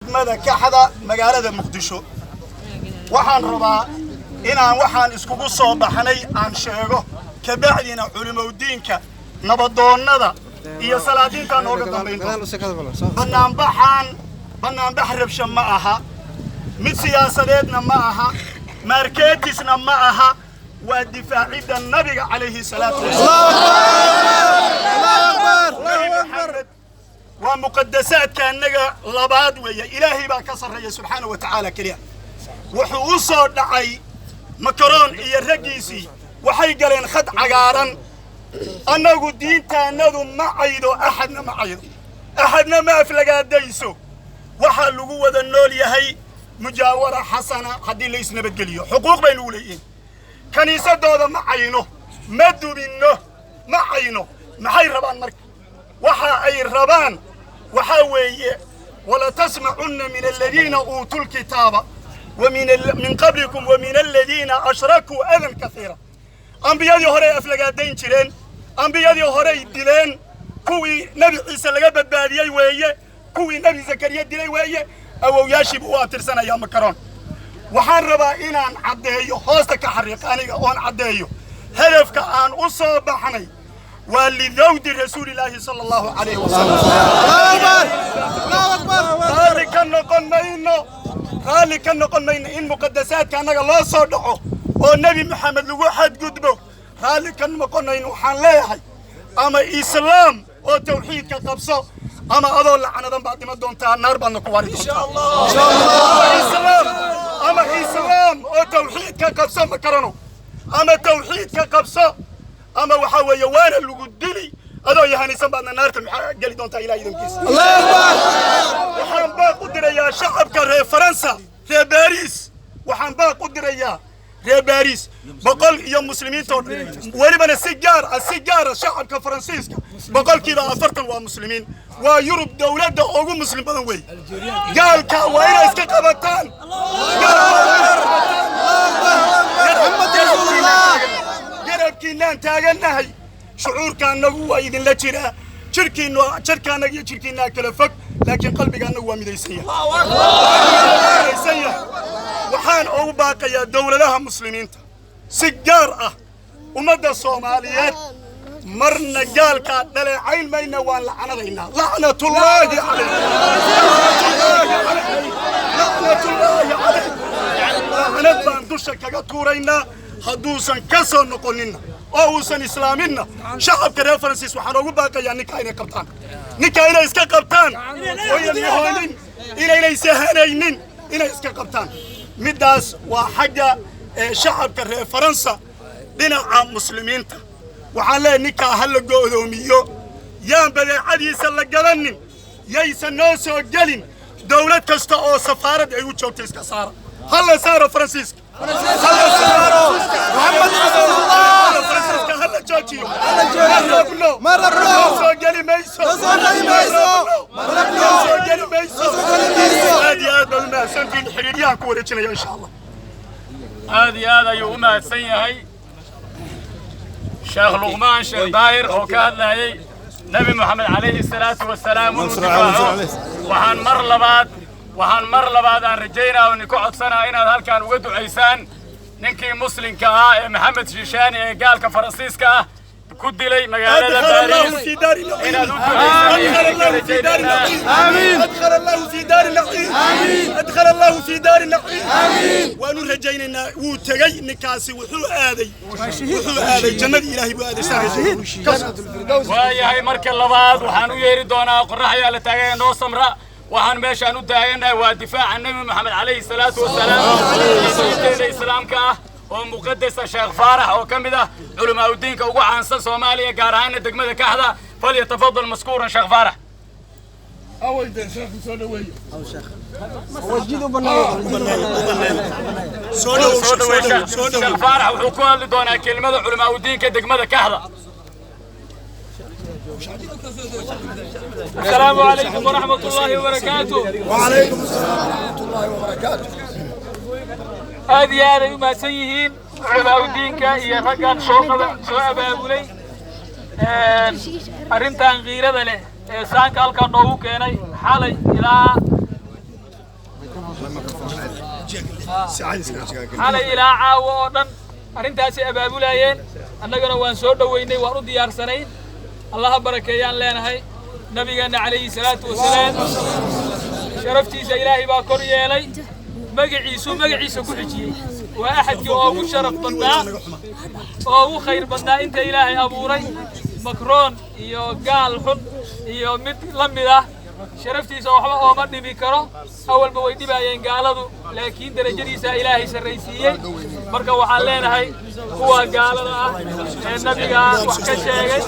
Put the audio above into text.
Degmada Kaxda, magaalada Muqdisho. Waxaan rabaa inaan waxaan iskugu soo baxnay aan sheego, kabacdina culimowdiinka, nabadoonnada iyo salaadiintaa nooga dambayn doonta. Bannaanbaxaan bannaanbax rabsha ma aha, mid siyaasadeedna ma aha, marketisna ma aha. Waa difaacidda Nabiga calayhi salaatu wasalaam. Nabi Maxamed waa muqadasaadka annaga labaad weeye. Ilaahay baa ka sarreeya subxaana wa tacaala keliya. Wuxuu u soo dhacay Macron iyo raggiisii, waxay galeen khad cagaaran. Annagu diintaannadu ma caydo axadna, ma caydo axadna, ma aflagaadayso. Waxaa lagu wada nool yahay mujaawara xasana. Haddii la isnabadgeliyo, xuquuq baynu u leeyihiin. Kiniisadooda ma cayno, ma duminno, ma cayno. Maxay rabaan marka? Waxa ay rabaan waxaa weeye: ولتسمعن من الذين أوتوا الكتاب ومن قبلكم ومن الذين أشركوا أذى كثيرا. Ambiyadii horey aflagaadayn jireen, ambiyadii horey dileen. Kuwii Nebi Ciise laga badbaadiyey weeye, kuwii Nebi Zakariya dilay weeye. Awowyaashii buu u abtirsanayaa Macron. Waxaan rabaa inaan caddeeyo, hoosta ka xariiq aniga oon caddeeyo, hadafka aan u soo baxnay waa لذود رسول الله صلى الله عليه وسلم. Raalli ka noqon mayno, raalli ka noqon mayno in muqadasaadka annaga loo soo dhaco oo Nebi Maxamed lagu xadgudbo. Raalli ka noqon mayno. Waxaan leeyahay, ama islaam oo tawxiidka qabso, ama adoo lacnadan baad dhiman doontaa, naar baadna ku waari doontaa. Ama islaam, ama islaam oo tawxiidka qabso Macronow, ama tawxiidka qabso, ama waxaa weeye waana lagu dili, adoo yahanaysan baadna naarta maxaa geli doontaa, Ilaah idankiisa. Waxaan baaq u dirayaa shacabka reer Faransa, reer Baariis. Waxaan baaq u dirayaa reer Baariis boqol iyo muslimiinta oo dhan, welibana si gaar ah, si gaara shacabka Faransiiska. 40% waa muslimiin. Waa Yurub dowladda ugu muslim badan wey. Gaalka waa inay iska qabataan. Gaalka waa inay iska qabataan. Garabkiinaan taagannahay, shucuurkaanagu waa idinla jiraa. Jirkiinu, jirkaannaga iyo jirkiinaa kala fog, laakiin qalbigaannagu waa midaysan yahay, midaysan yahay. Waxaan ugu baaqayaa dowladaha muslimiinta, si gaar ah ummadda Soomaaliyeed. Marna gaalkaa dhaleecayn mayna, waan lacnadaynaa. لعنة الله عليك، لعنة الله عليك، لعنة الله عليك. Lacnad baan dusha kaga tuuraynaa hadduusan ka soo noqoninna oo uusan islaaminna. Shacabka reer Faransiis waxaan ugu baaqayaa ninkaa inay qabtaan, ninkaa inay iska qabtaan, oynan yahoonin, inaynay sahanaynin, inay iska qabtaan. Middaas waa xagga shacabka reer Faransa. Dhinaca muslimiinta waxaan leeyahay, ninkaa ha la go'doomiyo, yaan badeecadiisa la gadanin, yaysan noo soo gelin. Dowlad kasta oo safaarad ay u joogto iska saara. Ha la saaro Faransiiska, ha la saaro. محمد رسول الله. Faransiiska ha la joojiyo. Ma rabno. Ma rabno. Noo soo geli mayso. Noo soo geli mayso. Ma rabno. Noo soo geli mayso. Noo soo geli mayso. Aad iyo aad baad u mahadsantihiin. Xiriiryahan ku wareejinaya, insha Allah. Aad iyo aad ayuu u mahadsan yahay Sheekh Luqmaan Sheekh Daahir oo ka hadlayay Nebi Moxamed calayhi salaatu wasalaam inuu difaaco. Waxaan mar labaad aan rajaynaa oo idinku codsanaa inaad halkan uga ducaysaan ninkii muslimka ah ee Maxamed Shiishaani ee gaalka Faransiiska ah ku dilay magaalada أدخل الله Baariis. في دار النعيم. Inaad u ducaysaan. أدخل الله في دار النعيم. آمين. أدخل الله في دار النعيم. آمين. أدخل الله في دار النعيم. آمين. Waanu rajaynaynaa. Wuu tegey ninkaasi, wuxuu aaday jannadii Ilaahay buu aaday. Waayahay, marka labaad waxaan u yeeri doonaa, qorrax ayaa la taagaya, noo samra. Waxaan meeshaan u taagannahay waa difaaca Nebi Moxamed calayhi salaatu wasalaam iyo diinteeda Islaamka ah oo muqadasa. Sheekh Faarax oo ka mid ah culimaaudiinka ugu caansan Soomaaliya, gaar ahaana degmada Kaxda، فليتفضل مشكورا sheekh Faarax. Soo dhowow. Soo dhaweey. Soo dhowow, soo Sheekh dhowow. Faarax wuxuu ku hadli doonaa kelimada culimaaudiinka degmada Kaxda. السلام عليكم ورحمة الله وبركاته. وعليكم السلام ورحمة الله وبركاته. Aad iyo aad ay u mahadsan yihiin culimaaudiinka iyo raggan soo qaba soo abaabulay arrintan qiirada leh ee saanka halkan noogu keenay xalay ilaa Xalay ilaa caawa oo dhan arrintaasay abaabulayeen. Annagana waan soo dhoweynay, waan u diyaarsanayn. Allaha barakeeyaan leenahay. Nabigeenna calayhi salaatu wasalaam sharaftiisa Ilaahay baa kor yeelay, magaciisuu magaciisa ku xijiyey. Waa axadkii oogu sharaf badnaa oo ugu khayr badnaa inta Ilaahay abuuray. Macron iyo gaal xun iyo mid la mid ah sharaftiisa waxba ooma dhimi karo. Awalba way dhibaayeen gaaladu, laakiin derajadiisa Ilaahay sarraysiiyey. Marka waxaan leenahay kuwa gaalada ah ee nabiga wax ka sheegay